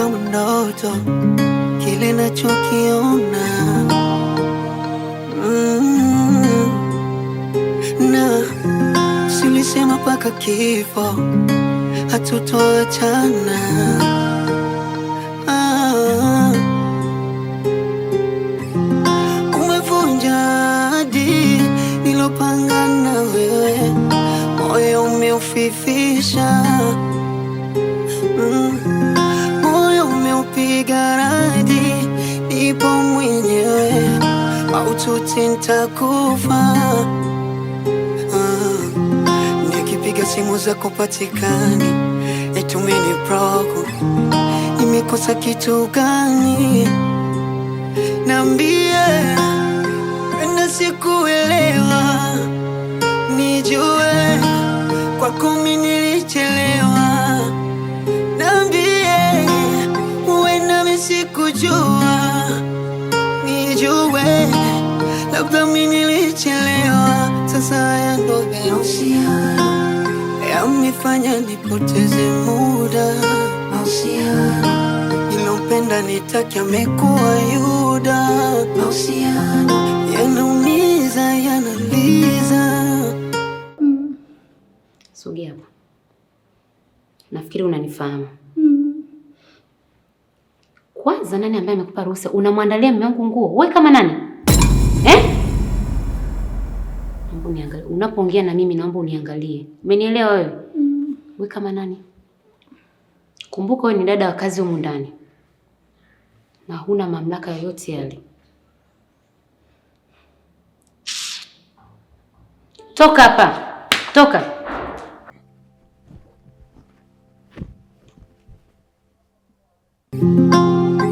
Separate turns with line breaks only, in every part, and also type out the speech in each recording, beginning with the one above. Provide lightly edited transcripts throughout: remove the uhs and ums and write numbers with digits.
kama ndoto kile nachokiona. Na silisema mpaka kifo hatutoachana. Ah, umevunja ahadi nilopanga na wewe, moyo umeufifisha. Moyo umeupiga radi, nipo mwenyewe, maututi nitakufa. Ah, nikipiga simu zako patikani, eti umeniblock, nimekosa kitu gani? Niambie, na sikuelewa, nijue kwako mimi nilichelewa. Niambie, uwe nami sikujua, nijue labda mimi nilichelewa. Sasa haya ndo mahusiano yamefanya nipoteze muda. Mahusiano nilompenda nitaki amekuwa Yuda. Mahusiano yanaumiza, yanaliza.
Sogea hapa. Nafikiri unanifahamu. Kwanza nani ambaye amekupa ruhusa? Unamwandalia mume wangu nguo? Wewe kama nani? Eh? Naomba uniangalie. Unapoongea na mimi naomba uniangalie. Umenielewa wewe? Wewe kama nani? Kumbuka wewe ni dada wa kazi humu ndani. Na huna mamlaka yoyote yale. Toka hapa. Toka.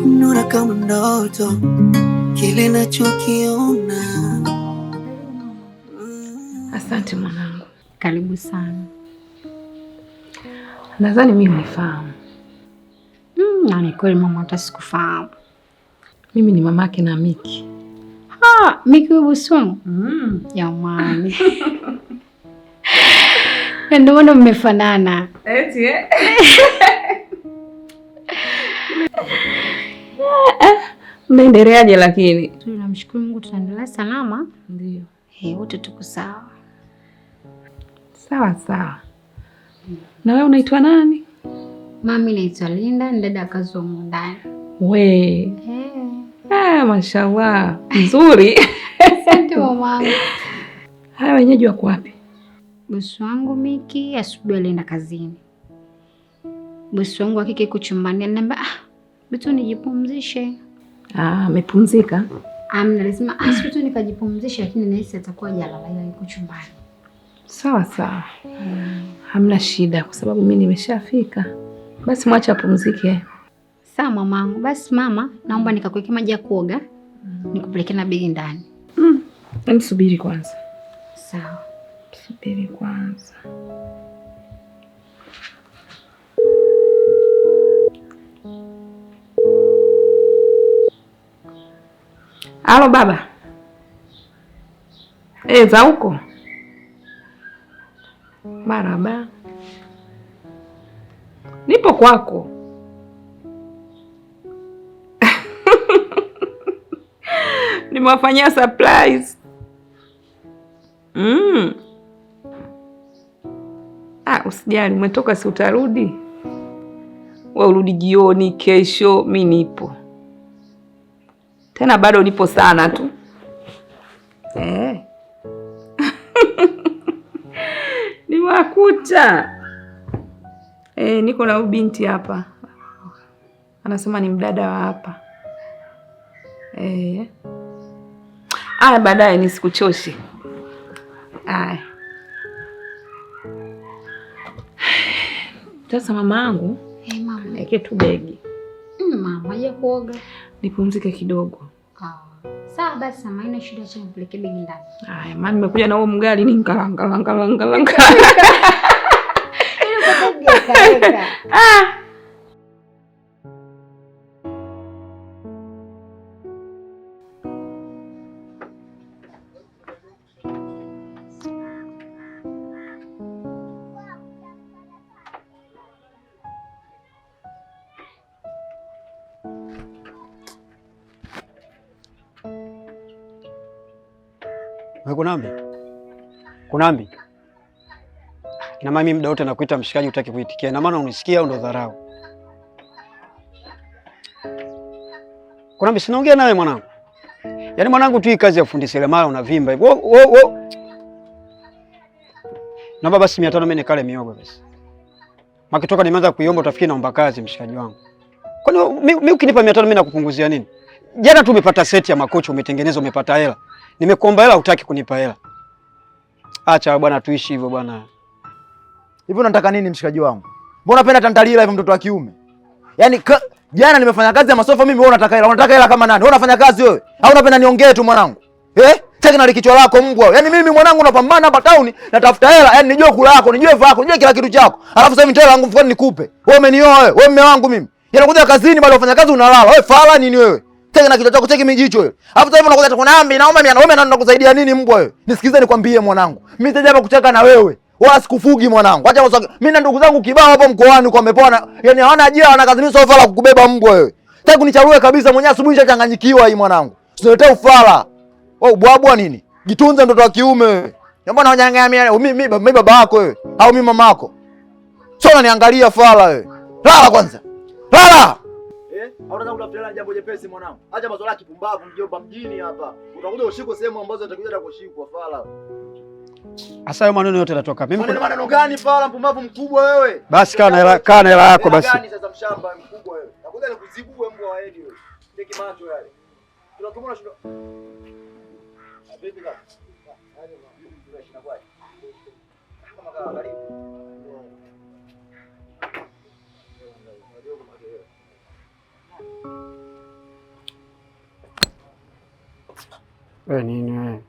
Nura kama ndoto kile nachokiona.
Asante mwanangu.
Karibu sana.
Nadhani mimi unifahamu.
Na ni kweli mama, hata sikufahamu.
Mimi ni mamake na Miki.
Ah, Miki huyu bosi wangu? Jamani. Na ndio maana mmefanana.
Eti eh? Mnaendeleaje lakini?
Tunamshukuru Mungu tunaendelea salama.
Ndio.
Eh, wote tuko sawa.
Sawa sawa. Na wewe unaitwa nani?
Mami, naitwa Linda, ni dada kazi humu ndani.
We.
Eh.
Ah, mashallah. Nzuri.
Asante mamangu.
Haya, wenyeji wako wapi?
Bosi wangu Miki asubuhi alienda kazini. Bosi wangu wa kike yuko chumbani, ananiambia ah, bitu nijipumzishe.
Ah, amepumzika.
Amna, lazima ah, siku tu nikajipumzishe, lakini nahisi atakuwa hajalala ila yuko chumbani.
Sawa sawa. Hamna shida kwa sababu mimi nimeshafika. Basi mwache apumzike.
Sawa mamangu. Basi mama, naomba nikakuweke maji ya kuoga, nikupeleke na begi ndani.
Subiri kwanza.
Sawa.
Subiri kwanza. Halo baba. Eh, za huko? Maraba. Nipo kwako. Nimewafanyia surprise. Ah, usijali, umetoka si utarudi? Wewe urudi jioni kesho, mi nipo. Tena bado nipo sana tu. Eh. Niwakuta. Eh, niko na huyu binti hapa. Anasema ni mdada wa hapa. Eh. Aya, baadaye nisikuchoshe. Aya. Sasa mamangu,
Eh, mama.
niweke tu begi.
Mama, haja kuoga.
Nipumzike kidogo.
Ah. Sawa basi, mama, haina shida, acha nipeleke begi ndani.
Aya, maana nimekuja na huo mgali ni ngalangala.
Ili upate.
Ah.
Wewe Kunambi? Kunambi? Ina maana mimi muda wote nakuita mshikaji hutaki kuitikia. Ina maana unisikia au ndo dharau? Kunambi, sinaongea nawe mwanangu. Yaani mwanangu tu hii kazi ya fundi seremala unavimba hivyo. Wo wo. Naomba basi 500 mimi nikale miogo basi. Makitoka nimeanza kuiomba utafikiri naomba kazi mshikaji wangu. Kwani mimi ukinipa 500 mimi nakupunguzia nini? Jana tu umepata seti ya makocha umetengeneza, umepata hela. Nimekuomba hela hutaki kunipa hela. Acha bwana tuishi hivyo bwana.
Hivi unataka nini mshikaji wangu? Mbona unapenda tantalila hivyo mtoto wa kiume? Yaani jana nimefanya kazi ya masofa mimi, wewe unataka hela. Unataka hela kama nani? Wewe unafanya kazi wewe? Au unapenda niongee tu mwanangu? Eh? Cheki na kichwa lako mbwa wewe. Yaani mimi mwanangu napambana hapa town, natafuta hela, yaani nijue kula yako, nijue vaa yako, nijue kila kitu chako. Alafu sasa hivi nitoe langu mfukoni nikupe. Wewe umenioa wewe, wewe mume wangu mimi. Yaani unakuja kazini bado unafanya kazi unalala. Wewe fala nini wewe? Cheki na kichwa chako, cheki mijicho wewe. Alafu sasa hivi unakuja kuniambia naomba mimi, naomba nakusaidia nini mbwa wewe? Nisikilize nikwambie mwanangu. Mimi sija hapa kucheka na wewe. Wala sikufugi mwanangu. Acha maswali. Mimi na ndugu zangu kibao hapo mkoani kwa wamepona. Yaani hawana ajira, wana kazi, mimi sio fala kukubeba mbwa wewe. Nataka kunicharue kabisa mwenyewe asubuhi nishachanganyikiwa hii mwanangu. Usiletee ufala. Wewe ubwabwa nini? Jitunze mtoto wa kiume wewe. Mbona unanyang'anya mimi mimi baba yako wewe au mimi mama yako? Sio unaniangalia fala wewe. Lala kwanza. Lala. Eh? Au unataka kutafuta jambo jepesi mwanangu? Acha maswala ya kipumbavu mjomba mjini hapa. Utakuja ushikwe sehemu ambazo utakuja kushikwa fala.
Asa hayo maneno yote yanatoka. Mimi
kuna maneno gani fala mpumbavu mkubwa wewe?
Basi kaa na hela, kaa na hela yako basi.
Gani sasa mshamba mkubwa wewe? Nakuja nikuzibue mbwa wa Edi wewe. Teki macho yale. Tunakumbuka shida. Vipi kaka? Kama kama karibu.
Wewe nini wewe?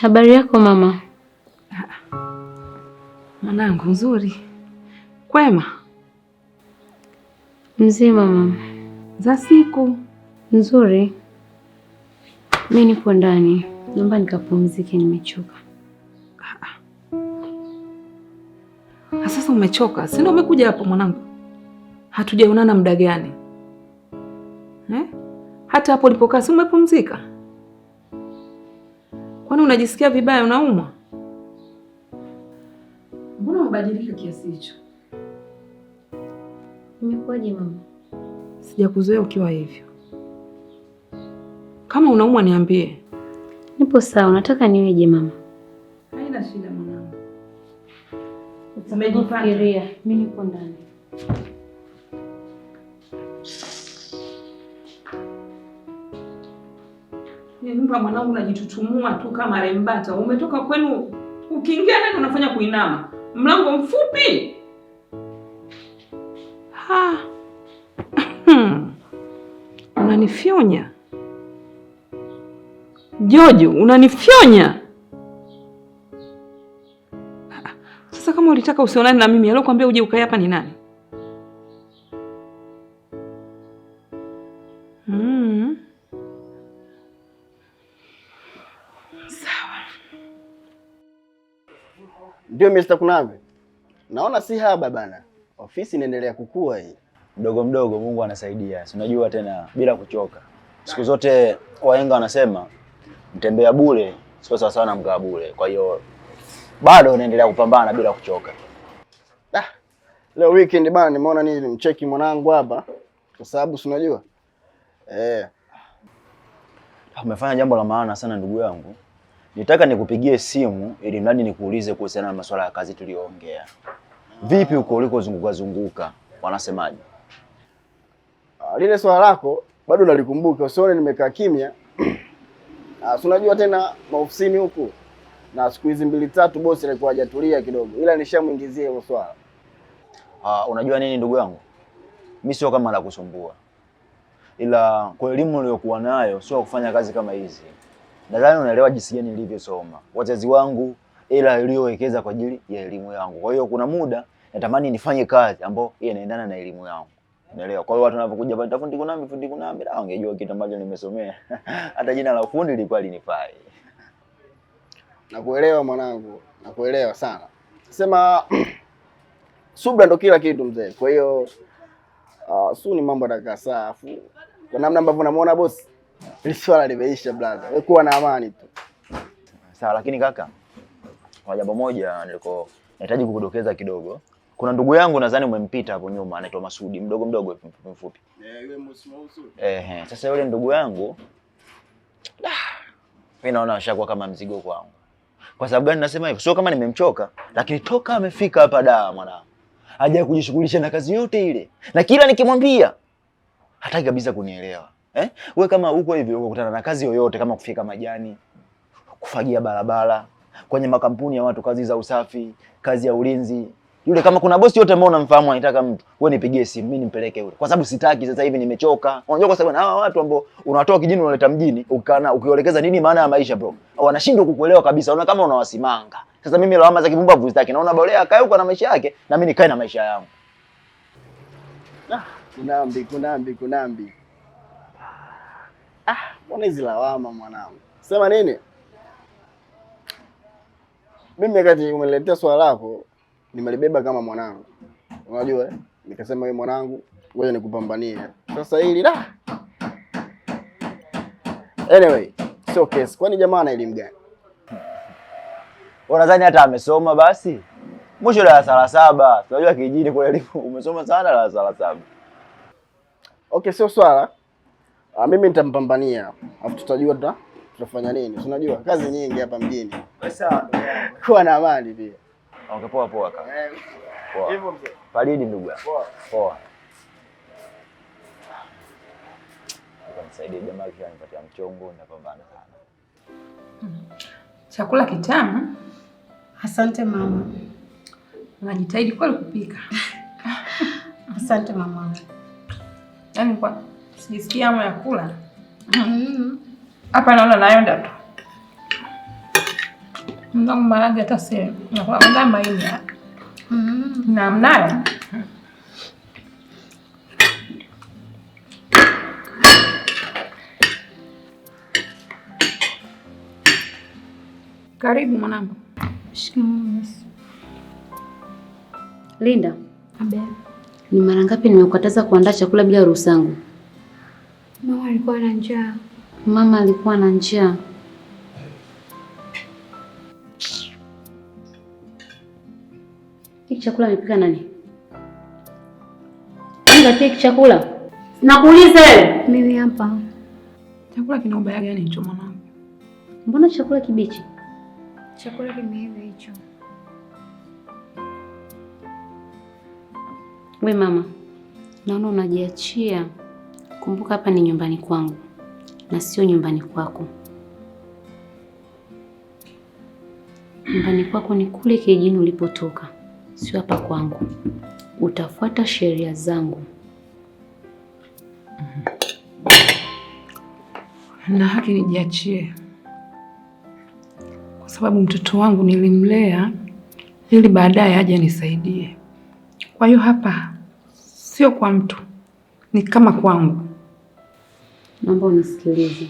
Habari yako mama?
Mwanangu nzuri. Kwema?
Mzima mama.
Za siku?
Nzuri. Mimi nipo ndani, naomba nikapumzike, nimechoka.
Sasa umechoka, si ndio umekuja hapo mwanangu? Hatujaonana muda gani? Eh? Hata hapo ulipokaa si umepumzika? Kwani unajisikia vibaya, unaumwa? Mbona umebadilika kiasi hicho?
Imekuwaje mama?
Sijakuzoea ukiwa hivyo. Kama unaumwa niambie.
Nipo sawa, unataka niweje mama?
Haina shida mwanangu.
Umejifikiria, mimi nipo ndani.
Nyumba mwanangu, unajitutumua tu kama rembata. Umetoka kwenu ukiingia ndani unafanya kuinama. Mlango mfupi. Ha. Unanifyonya. Jojo, unanifyonya. Sasa kama ulitaka usionane na mimi, aliyokuambia uje ukae hapa ni nani? Sawa.
Ndio Mr. Kunambi. Naona si haba bana. Ofisi inaendelea kukua hii.
Mdogo mdogo Mungu anasaidia. Si unajua tena bila kuchoka. Siku zote wahenga wanasema mtembea bure sio sawa sana mkaa bure. Kwa hiyo bado naendelea kupambana bila kuchoka.
Ah, leo weekend bana nimeona nini nimcheki mwanangu hapa kwa sababu si unajua.
Umefanya jambo la maana sana ndugu yangu. Nitaka nikupigie simu ili mradi nikuulize kuhusiana na masuala ya kazi tuliyoongea. Vipi uko ulikozunguka zunguka? Wanasemaje?
Lile swala lako bado nalikumbuka, usione nimekaa kimya. Si unajua tena maofisini huku na siku hizi 2-3 bosi alikuwa hajatulia kidogo, ila nishamuingizia hilo swala.
Unajua nini ndugu yangu? Mimi sio kama la kusumbua. Ila kwa elimu niliyokuwa nayo sio kufanya kazi kama hizi. Nadhani unaelewa jinsi gani nilivyosoma. Wazazi wangu Ila iliyowekeza kwa ajili ya elimu yangu. Kwa hiyo kuna muda natamani nifanye kazi ambayo inaendana na elimu yangu. Unaelewa? Kwa hiyo watu wanapokuja pale fundi kunambi, fundi kunambi, la wangejua kitu ambacho nimesomea. Hata jina la ufundi lilikuwa linifai.
Nakuelewa mwanangu, nakuelewa sana. Sema subra ndo kila kitu mzee. Kwa hiyo suni mambo yatakaa sawa. Afu kwa namna ambavyo namuona bosi, hili swala limeisha brother. Wewe kuwa na amani tu.
Sawa, lakini kaka, kwa jambo moja niliko nahitaji kukudokeza kidogo. Kuna ndugu yangu nadhani umempita hapo nyuma, anaitwa Masudi, mdogo mdogo mfupi.
Yule mweusi mweusi.
Sasa yule ndugu yangu mimi naona ashakuwa kama mzigo kwangu. Kwa sababu gani nasema hivyo? Sio kama nimemchoka, lakini toka amefika hapa da mwanangu, hajawahi kujishughulisha na kazi yote ile. Na kila nikimwambia hataki kabisa kunielewa. Wewe kama uko hivi ukakutana na kazi yoyote kama kufika majani, kufagia barabara, kwenye makampuni ya watu, kazi za usafi, kazi ya ulinzi. Yule kama kuna bosi yote ambaye unamfahamu anataka mtu, wewe nipigie simu, mimi nimpeleke yule. Kwa sababu sitaki sasa hivi nimechoka. Unajua kwa sababu hawa watu ambao unawatoa kijijini unaleta mjini, ukana ukielekeza nini maana ya maisha bro. Wanashindwa kukuelewa kabisa. Unaona kama unawasimanga. Sasa mimi lawama za kipumbavu sitaki. Naona bora akae huko na maisha yake na mimi nikae na maisha yangu.
Kunambi, kunambi, kunambi. Mbona hizi lawama mwanangu? Sema nini? Mimi wakati umeniletea swala lako nimelibeba kama mwanangu. Unajua Nikasema wewe mwanangu, ngoja nikupambanie. Sasa hili la. Anyway, sio case. Kwani jamaa ana elimu gani?
Unadhani hata amesoma basi? Mwisho darasa la 7. Unajua kijijini kwa elimu umesoma sana darasa la 7.
Okay, sio swala. Mimi nitampambania. Alafu tutajua tutafanya nini. Unajua kazi nyingi hapa mjini.
Sawa.
Kuwa na amani pia.
Okay, poa poa kaka. Poa.
Hivyo mzee.
Faridi ndugu yangu.
Poa.
Poa. Nisaidie jamaa kisha nipatia mchongo napambana sana.
Chakula kitamu.
Asante mama.
Unajitahidi kweli kupika.
Asante mama.
Yaani kwa sijisikia hamu ya kula. Hapa naona naenda tu. Mwanangu maharage hata sasa. Nakula kwanza maini. Na mnayo. Karibu mwanangu.
Shikamoo.
Linda.
Abe.
Ni mara ngapi nimekukataza kuandaa chakula bila ruhusa yangu?
Mama alikuwa na njaa.
Mama alikuwa na njaa. Hiki chakula amepika nani? Linda, hiki chakula. Nakuuliza wewe.
Mimi hapa.
Chakula kina ubaya gani hicho mwanangu?
Mbona chakula kibichi?
Chakula kimeiva hicho.
We mama, naona unajiachia. Kumbuka hapa ni nyumbani kwangu na sio nyumbani kwako. Nyumbani kwako ni kule kijijini ulipotoka, sio hapa kwangu. Utafuata sheria zangu.
Na haki nijiachie, kwa sababu mtoto wangu nilimlea ili baadaye aje nisaidie. Kwa hiyo hapa sio kwa mtu, ni kama kwangu.
Naomba unisikilize.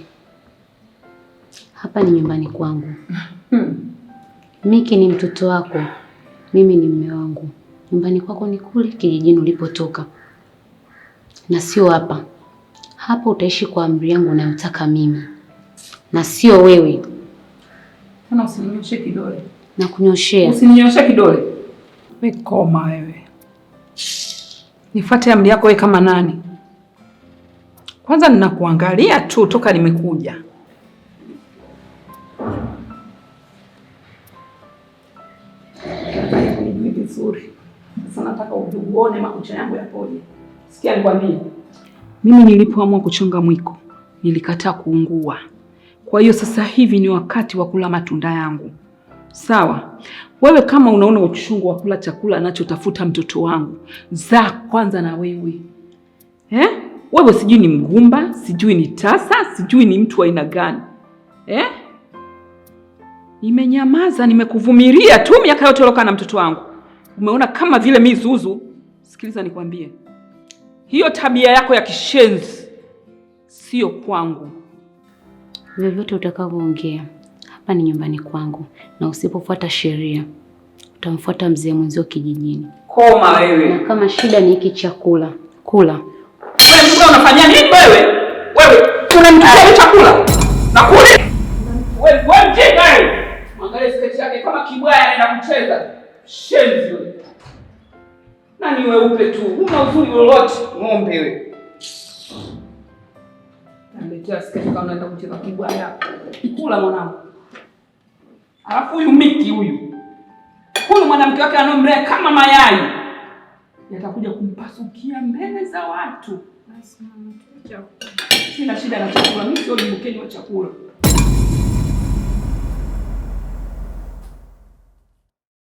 Hapa ni nyumbani kwangu. Miki ni mtoto wako, mimi ni mume wangu. Nyumbani kwako ni kule kijijini ulipotoka na sio hapa. Hapa utaishi kwa amri yangu unayotaka mimi na sio wewe.
Tena usininyoshe kidole.
Nakunyoshea.
Usininyoshe kidole. Wewe koma wewe. Nifuate amri yako wewe kama nani? Kwanza ninakuangalia tu toka nimekuja. Vizuri. Sasa nataka uone makucha yangu yapoje. Sikia nikwambie. Mimi nilipoamua kuchonga mwiko, nilikataa kuungua. Kwa hiyo sasa hivi ni wakati wa kula matunda yangu. Sawa? Wewe kama unaona uchungu wa kula chakula anachotafuta mtoto wangu, zaa kwanza na wewe. Eh? Wewe sijui ni mgumba, sijui ni tasa, sijui ni mtu aina gani. Eh? Nimenyamaza, nimekuvumilia tu miaka yote uliokaa na mtoto wangu. Umeona kama vile mi zuzu. Sikiliza nikwambie, hiyo tabia yako ya kishenzi sio kwangu.
Vyovyote utakavyoongea hapa ni nyumbani kwangu, na usipofuata sheria utamfuata mzee mwenzio kijijini.
Koma wewe.
Na kama shida ni hiki chakula, kula.
Wewe mtu unafanya nini wewe? Wewe unamtupia chakula na kule. Wewe wewe mjinga wewe. Mwangalie sketi yake kama kibwaya anaenda kucheza. Shenzi wewe. Nani weupe tu, huna uzuri lolote, ng'ombe wewe. Naletea sketi kama unaenda kucheza kibwaya. Kula mwanangu. Alafu huyu Miki huyu. Huyu mwanamke wake anayemlea kama mayai. Yatakuja kumpasukia mbele za watu. Sina shida na chakula, mimi sio limbukeni wa chakula.